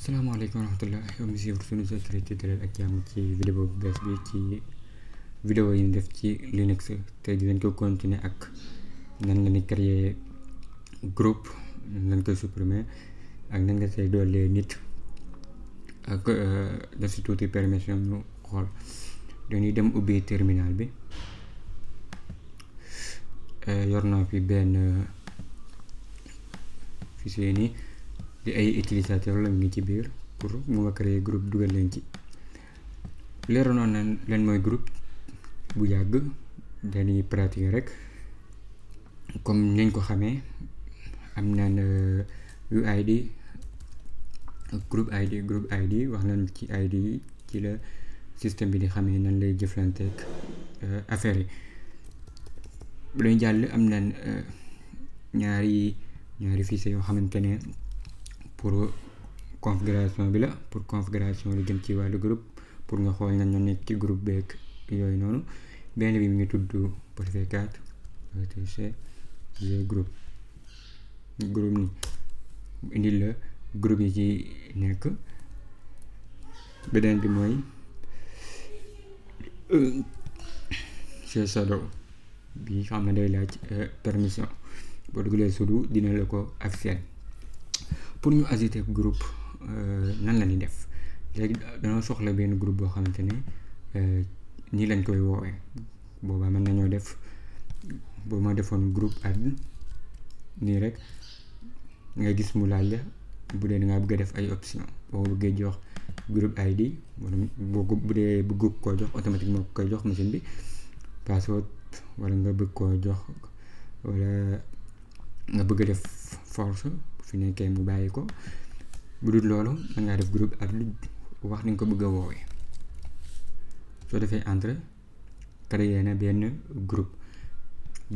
salaamaaleykum wa rahmatullah yow mi suivre suñu société dalal ak jàmm ci vidéo bu bees bi ci vidéo yi ñu def ci Linux te dinañ ko continuer ak nan la ñuy créer groupe nan lañ koy supprimer ak nan nga say doolee nit ak def si tuuti permission ñu xool. dañuy dem ubbi terminal bi. yor naa fi benn fichier nii di ay utilisateur la ngi ci biir pour mu nga créer groupe dugal leen ci. leeroon na leen mooy groupe bu yàgg dañuy pratiquer rek comme niñ ko xamee am naan UID groupe ID wax nañ ci ID yi ci la système bi di xamee nan lay jëflanteeg affaire yi. bu lañ jàll am nañ ñaari fichier yoo xamante ne pour configuration bi la pour configuration lu jëm ci wàllu groupe pour nga xool nga ñoo nekk ci groupe beeg yooyu noonu. benn bi mi ngi tudd Potiphar 4 etc groupe ni indil la groupe yi ci nekk. beneen bi mooy shadow bi xam ne day laaj permission boo dugalee sudo dina la ko officiel. pour ñu ajouter groupe nan la ñuy def léegi dañoo soxla benn groupe boo xamante ne nii lañ koy woowee. boobaa mën nañoo def boo ma defoon groupe admin nii rek nga gis mu laaj la bu dee dangaa bëgg a def ay option boo bëggee jox groupe ID wala bu dee bëgg koo jox automatiquement koy jox machine bi password wala nga bëgg koo jox wala nga bëgg a def force bu fi nekkee mu bàyyi ko. bu dul loolu da ngaa def groupe admin wax ni nga ko bëgg a woowee. soo defee entrée créer na benn groupe.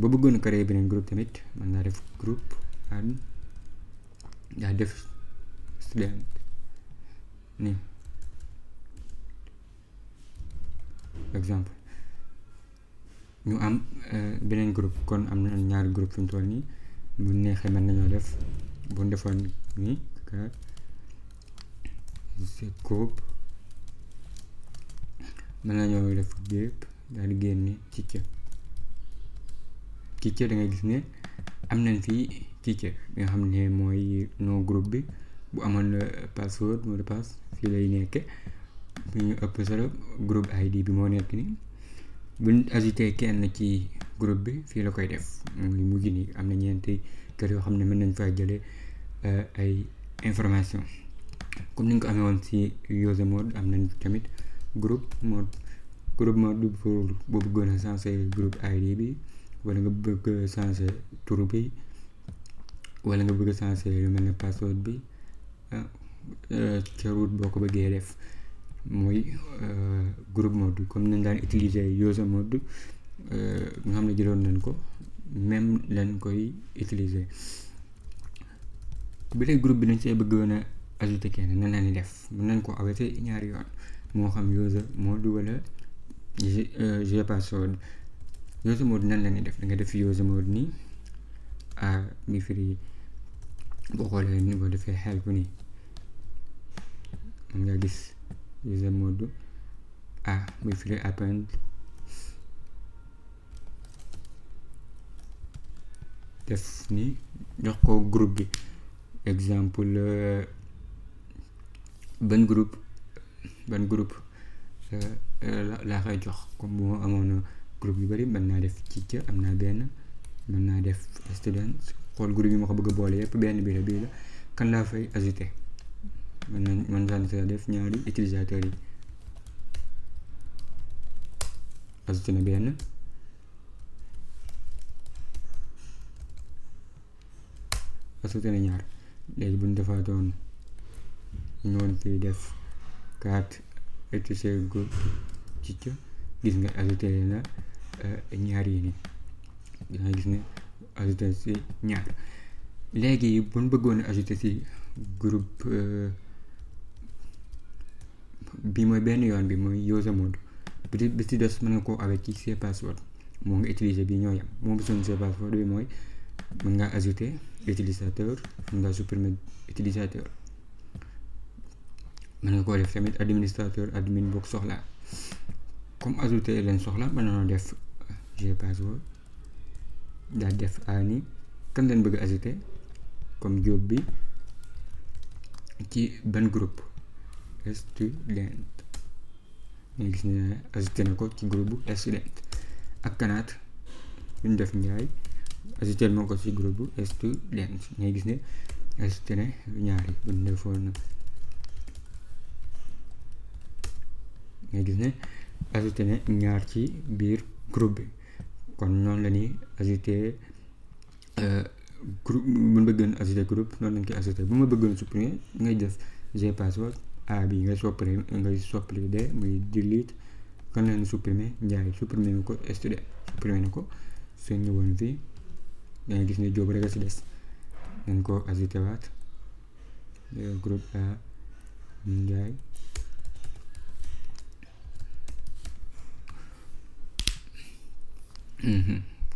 ba bëggoon a créer beneen groupe tamit mën naa def groupe admin daa def student nii exemple ñu am beneen groupe. kon am na ñaari groupe fi mu toll nii bu neexee mën nañoo def bu ñu defoon nii groupe mën nañoo def gépp daal di génne Teacher da ngay gis ne am nañ fii Teacher bi nga xam ne mooy no groupe bi. bu amoon password mot de passe fii lay nekke bu ñu ëpp solo groupe ID bi moo nekk ni buñ ajouté kenn ci groupe bi fii la koy def. muy mujj ni am na ñeenti kër yoo xam ne mën nañ faa jële ay information comme ni nga ko amee woon ci user mode am nañ tamit groupe mode bi pour boo bëggoon a changer groupe ID bi wala nga bëgg a changer tur bi wala nga bëgg a changer lu mel ne password bi ca route boo ko bëggee def mooy groupe mode comme nañ daan utiliser user mode nga xam ne jëloon nañ ko même lañ koy utiliser. bu dee groupe bi nañ see bëggoon a ajouter kenn nan la ñuy def mën nañ ko awete ñaari yoon moo xam user mode wala password. user mode nan la ñuy def da nga def user mode nii mi firi boo xoolee ni boo defee help nii mën nga gis user mode muy firi append def ni jox ko groupe bi exemple ban groupe laa koy jox. comme bu ma amoon groupe yu bari mën naa def Teacher am naa benn mën naa def student xool groupe yi ma ko bëgg a boole yëpp benn bii la kan laa fay ajouter mën naa def ñaari utilisateurs yi ajouter na benn ajouter na ñaar. léegi bu ñu defaatoon ñoon fii def 4 etc groupe Teacher gis nga ajouter na ñaar yi nii danga gis ne ajouter ci ñaar. léegi bu ñu bëggoon a ajouter ci groupe bi mooy benn yoon bi mooy user mode bi ci des mën nga koo awee ci sa password moo nga utiliser bi ñoo yam moo bisoon sa password bi mooy mën ngaa ajouter utilisateur mën ngaa supprimer utilisateur mën nga koo def tamit administrateur admin boo ko soxlaa. comme ajouter leen soxla mën nañoo def gpassword daal def ani kan leen bëgg ajouter comme Diop bi ci ban groupe student nga gis ne ajouté na ko ci groupe bu student. ak kanaat lu ñu def Njaay ajouté ma ko ci groupe bu student nga gis ne ajouté na ñaari bu ñu defoon nga gis ne ajouté na ñaar ci biir groupe bi. kon noonu la ñuy ajouté groupe bu ma bëggoon ajouté groupe noonu lañ koy ajouté. bu ma bëggoon supprimer ngay def gpassword a bi ngay soppali de muy delete kan leen supprimer Njaay supprimer na ko student supprimer na ko. soo ñëwoon fii dangay gis ne Jóob rek a si des nañ ko ajouté waat groupe a Njaay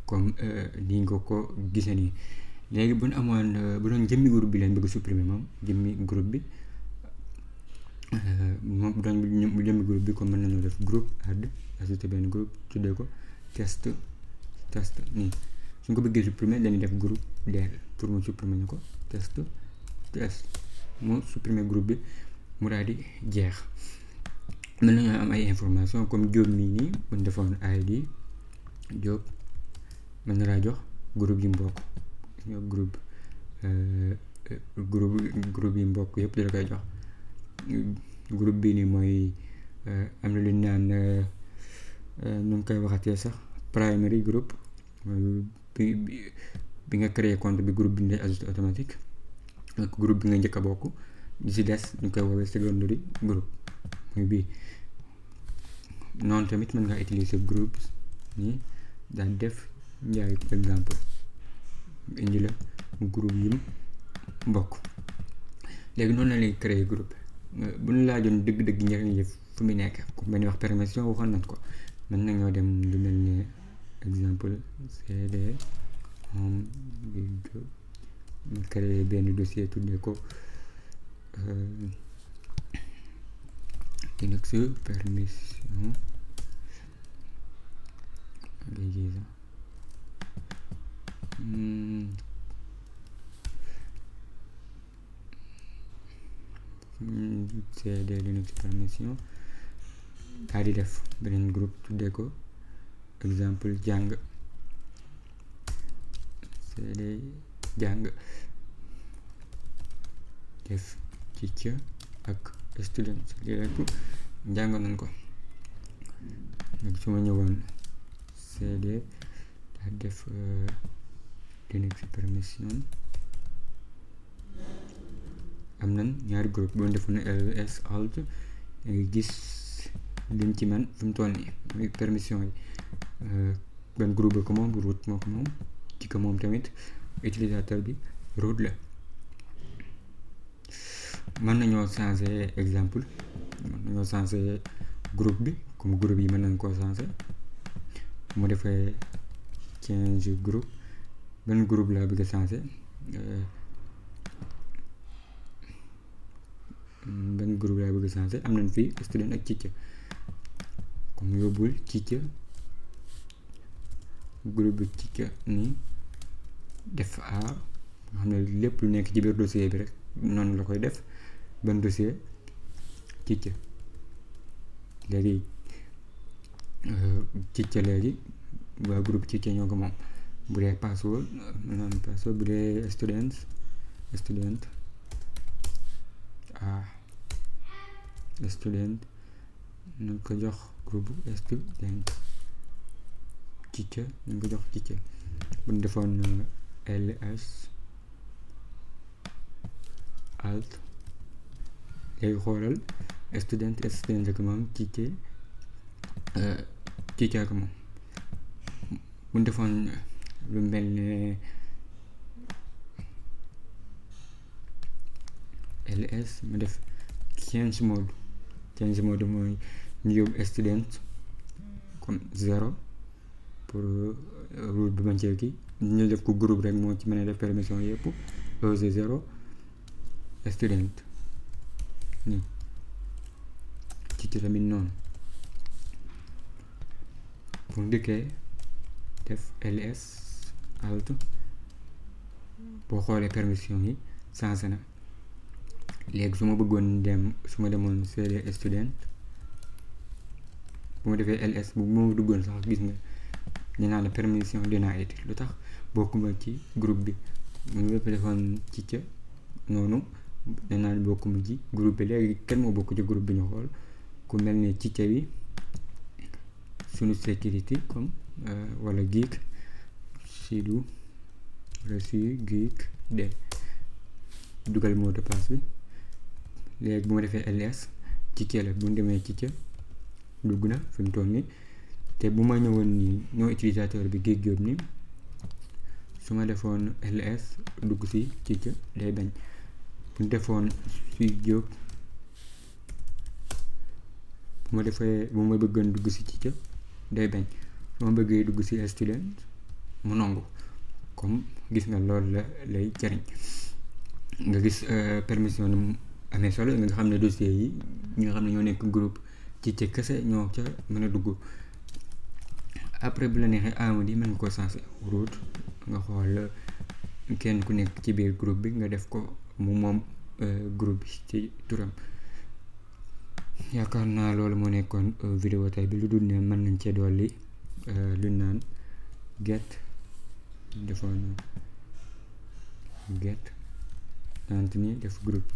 comme ni nga ko gisee nii. léegi bu ñu amoon bu doon jëmmi groupe bi leen bëgg supprimer moom jëmmi groupe bi moom doon jëmmi groupe bi comme mën nañoo def groupe add ajouter benn groupe tuddee ko test nii. suñ ko bëggee supprimer dañuy def groupe del pour mu supprimer ñu ko test mu supprimer groupe bi mu daal di jeex. mën nañoo am ay information comme Diop mii nii bu ñu defoon ID Diop mën na laa jox groupe yi mbokk groupe yi mbokk yëpp da la koy jox. groupe bii nii mooy am na lu ñu naan nu ngi koy waxatee sax primary groupe bi nga créé compte bi groupe bi ngay ajouté automatique ak groupe bi nga njëkk a bokk di si des ñu koy woowee secondary groupe muy bii. noonu tamit mën nga utiliser groupe nii daal def Njaay exemple indi la groupe yi mbokk. léegi noonu la lay créer groupe bu ñu laajoon dëgg-dëgg njëriñ yi fu mu nekk ku mel ni wax permission waxoon nañ ko. mën nañoo dem lu mel ni exemple cd home video ma créer benn dossier tuddee ko Linux permission cd Linux permission daal di def beneen groupe tuddee ko exemple jàng cd jàng def teacher ak student lii lépp njàng nañ ko. léegi su ma ñëwoon cd daal def Linux permission am nañ ñaari groupe bu ñu defoon ls alt nga gis luñ ci man fi mu toll nii muy permission yi ban groupe bi ko moom root moo ko moom ci ko moom tamit utilisateur bi root la. mën nañoo changer exemple mën nañoo changer groupe bi comme groupe yi mën nañ koo changer mu defee change groupe ban groupe laa bëgg a changer ban groupe laa bëgg a changer am nañ fii student ak teacher comme yóbbul teacher groupe bi teacher nii def a nga xam ne lépp lu nekk ci biir dossier bi rek noonu la koy def ban dossier teacher. léegi teacher léegi waa groupe teacher ñoo ko moom. bu dee password noonu password bu dee student nañ ko jox groupe student teacher nañ ko jox teacher. bu ñu defoon ls alt léegi xoolal student ak moom teacher ak moom. bu ñu defoon lu mel ne ls ma def change mode mooy ñu yóbbu student comme 0 pour root bi bañ cee kii ñu def ko groupe rek moo ci mën a def permission yëpp ose 0 student nii ci tamit noonu. pour dikkee def ls alt boo xoolee permission yi changé na. léegi su ma bëggoon su ma demoon cd student bu ma defee ls bu ma duggoon sax gis nga ñu naan la permission denied. lu tax bokkuma ci groupe bi mu ngi defoon ci ca noonu danaan bokkuma ci groupe bi. léegi kenn moo bokk ci groupe bi ñu xool ku mel ni ci ca bi sunu sécurité comme wala geek sidu reçu geek de dugal mot de passe bi. léegi bu ma defee ls ci ca la bu ñu demee ci ca dugg na fi mu toll nii. te bu ma ñëwoon nii ñoo utilisateur bi géej jóob ni su ma defoon ls dugg si ci ca day bañ. bu ñu defoon si jóob bu ma bëggoon dugg si ci ca day bañ. su ma bëggee dugg si student mu nangu. comme gis nga loolu la lay jariñ. nga gis permission ni mu amee solo nga xam ne dossier yi ñi nga xam ne ñoo nekk groupe ci ca kese ñoo ca mën a dugg. après bu la neexee amadi mën nga ko sensé root nga xool kenn ku nekk ci biir groupe bi nga def ko mu moom groupe bi ci turam. yaakaar naa loolu moo nekkoon vidéo tey bi. lu dul ne mën nañ cee dolli lu naan get defoon get tant ni def groupe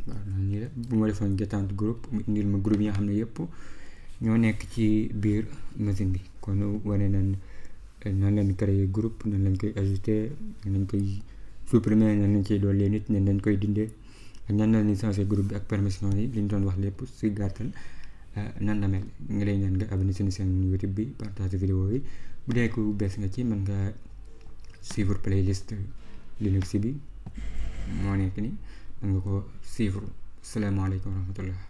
waaw noonu nii la. bu ma defoon getant groupe mu indil ma groupe yi nga xam ne yëpp ñoo nekk ci biir machine bi. kon wane nan lañ créer groupe nan lañ koy ajouter nan lañ koy supprimer nan lañ ciy dolli nit nan lañ koy dindee ak nan lañ changer groupe bi ak permission yi li ñu doon wax lépp si gàttal nan la mel. nga lay ñaan nga abonné seen YouTube bi partage vidéo yi. bu dee ku bees nga ci mën nga suivre playlist Linux bi moo nekk ni mën nga ko suivre. Salaamaaleykum wa rahmatullah.